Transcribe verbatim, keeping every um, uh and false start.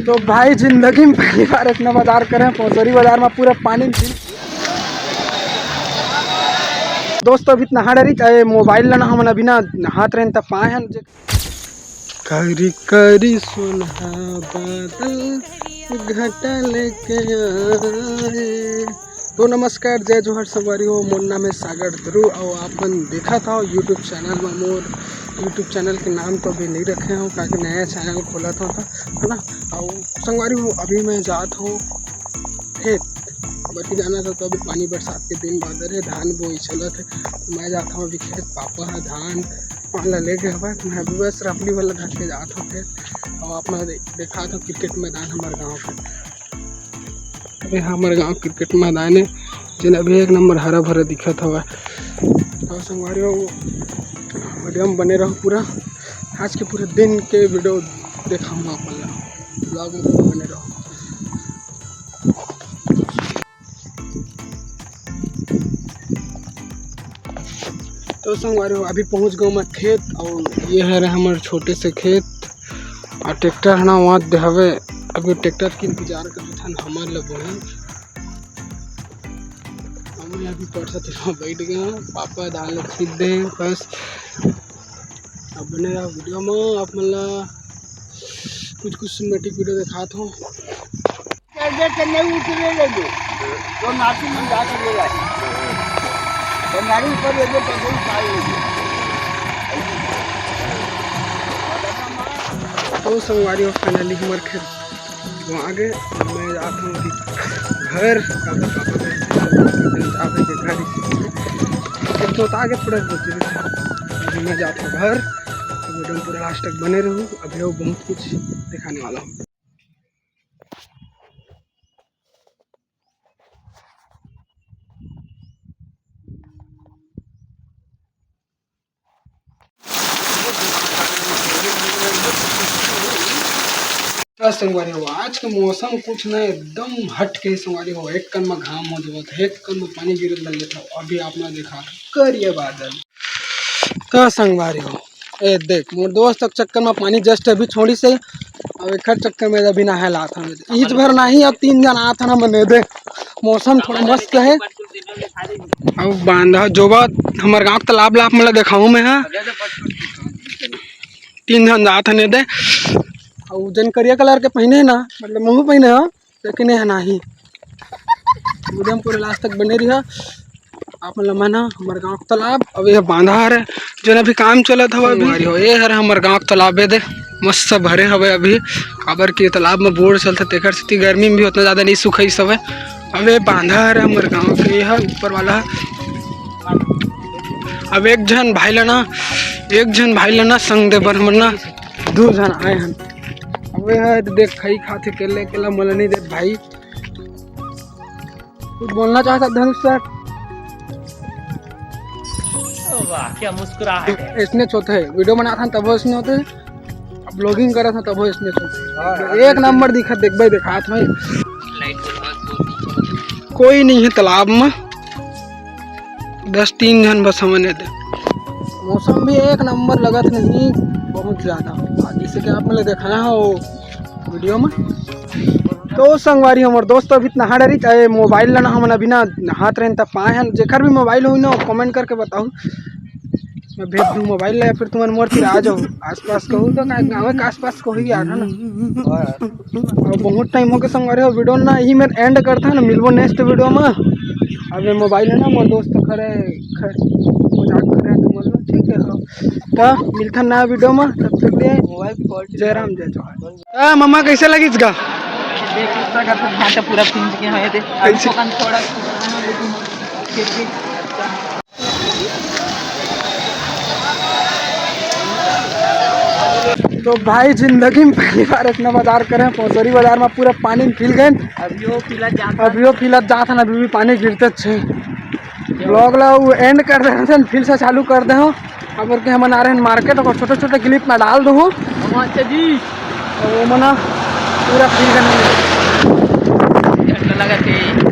तो भाई, जिंदगी में पहली बार इतना बाजार करे, पौसरी बाजार में पूरा पानी में भीग। दोस्त, अभी नहा डरी, अरे मोबाइल ला ना, हमन अभी ना नहात रहेन त पाए हन जे करी करी सोनहा बादल घटा लेके आए। तो नमस्कार, जय जोहार संगवारी हो, मोर नाम है सागर ध्रुव और आप मन देखत हव YouTube चैनल में। मोर YouTube चैनल के नाम तो अभी नहीं रखे हो, काकि नया चैनल खोलत हो, है ना। और संगवारी हो, अभी मैं जात हो खेत, बल्कि जाना था तो अभी पानी बरसात के दिन बादर है, धान बोई चलत है, तो मैं जात हूँ अभी खेत। पापा है धान पान ला लेके हवा, मैं अभी बस रपली वाला धर के जात हूँ खेत। और आप मैं दे-, देखा था क्रिकेट मैदान हमारे गाँव के, अरे हमारे गाँव क्रिकेट मैदान है, जेन अभी एक नंबर हरा भरा दिखत हवा। और संगवारी हो, वीडियो में बने रहो पूरा, आज के पूरे दिन के वीडियो देखाऊंगा आप मन ला, ब्लॉग में बने रहो। तो संगवारी हो, अभी पहुंच गए मैं खेत, और ये हरे हमारे छोटे से खेत, और ट्रैक्टर है ना वहाँ दे हवे। अभी ट्रैक्टर के इंतजार करत हन, हमार ला बोहे। हम अभी परसा तेरा बैठ गए हैं, पापा धान ला खींच दे हैं, बस। अब बने रहो वीडियो में, आप मन ला कुछ कुछ सिनेमैटिक वीडियो दिखात हूँ। कर दे तो नहीं उतरे ले दो, तो नाती मन जाके ले जाए। तो नारी ऊपर ले दो, तो कोई पाई ले दो। तो संगवारी हो, finally हमार खेत वो आ गए। मैं जात हूँ अभी घर, अब पापा के जावे के घर, एक तो आ गए थोड़ा बहुत देर। अभी मैं जात हूँ घर, तो वीडियो में पूरा लास्ट तक बने रहू, अभी वो बहुत कुछ दिखाने वाला हूँ। तो संगवारी हो, आज के मौसम कुछ ना एकदम हट के संगवारी हो, एक कन में घाम हो जावत, एक कन में पानी गिरत लग जाता। अभी आप ना देखा करिया बादल। तो संगवारी हो, ए देख, मोर दोस्त के चक्कर में पानी just अभी छोड़ी से, अब एकर चक्कर में अभी नहाए ला आत हन। ईज भर नहीं, अब तीन जन आत हन मने दे। मौसम थोड़ा मस्त है। अब बांधा जोबा, हमर गांव के तालाब ला आप मन ला देखाऊं मैं, हाँ। तीन जन जात हन दे। अब जन करिया कलर के पहने है ना, मतलब मुंह पहने हो, लेकिन ये नाही। वीडियो में पूरे लास्ट तक बने रहिहा। आप मन ला मन ह हमर गांव के तालाब, अब ये बांधा हरे, जोन अभी काम चलत हवे अभी। संगवारी हो, ये हरे हमर गांव के तालाब, ये दे मस्त भरे हवे अभी, काबर कि ये तालाब में बोर चलथे, तेकर सेती गर्मी में भी उतना ज्यादा नहीं सुखाइस हवे। अब ये बांधा हरे हमर गांव के, ये ह ऊपर वाला। अब एक झन भाई ला ना, एक झन भाई ला ना संग दे बर हमन ना दू झन आए हन। अब ये ह देख, खाई खाथे अकेले अकेला, मोला नहीं देत भाई। कुछ बोलना चाहता धनुष सर? वाह, क्या मुस्कुराहट है। इसने होते है, वीडियो बनात हन तब इसने होते, अब ब्लॉगिंग करत हन तब इसने होते। हाँ, एक नंबर दिखत, देखबे देखात में। कोई नहीं है तालाब में, बस तीन झन बस हमन दे। मौसम भी एक नंबर लगत नहीं, बहुत ज्यादा। जैसे कि आप मन ला देखाया हो वीडियो में। तो संगवारी, हमर दोस्त अभी नहा डरी, चाहे मोबाइल ला ना हमन अभी ना नहात रहेन त पाए हन। जेकर भी मोबाइल होई ना, कमेंट करके बताऊ, मैं भेज दूँ मोबाइल ला, या फिर तुमन मोर तीर आ जाओ, आसपास कहू तो का गाँव के आसपास कहू यार, है ना। और बहुत टाइम हो गए संगवारी हो, वीडियो ना यही में एंड करता है ना, मिलबो नेक्स्ट वीडियो में। अब ये मोबाइल है ना, मोर दोस्त खड़े खड़े मजाक करे तुमन लोग, ठीक है। हाँ। तो मिलता नया वीडियो में, तब तक के लिए मोबाइल की क्वालिटी जय राम, जय जोहार। आ, मम्मा, कैसे लगिस गा? देख सकत हस, भांटा पूरा भींज के हे दे। कैसे? अभी थोड़ा लेकिन फिर भी तो भाई, जिंदगी में पहली बार इतना बाजार करे, पौसरी बाजार में पूरा पानी में फिल गए। अभी वो फिलत जात अभी वो फिलत जात हन, अभी भी पानी गिरते छे। ब्लॉग ला वो एंड कर दे हन, फिर से चालू कर दे हो। अब के हमन आ रहे हैं मार्केट, और छोटे छोटे क्लिप में डाल दो। अच्छा जी। तो वो मना पूरा फिल करने लगा थे।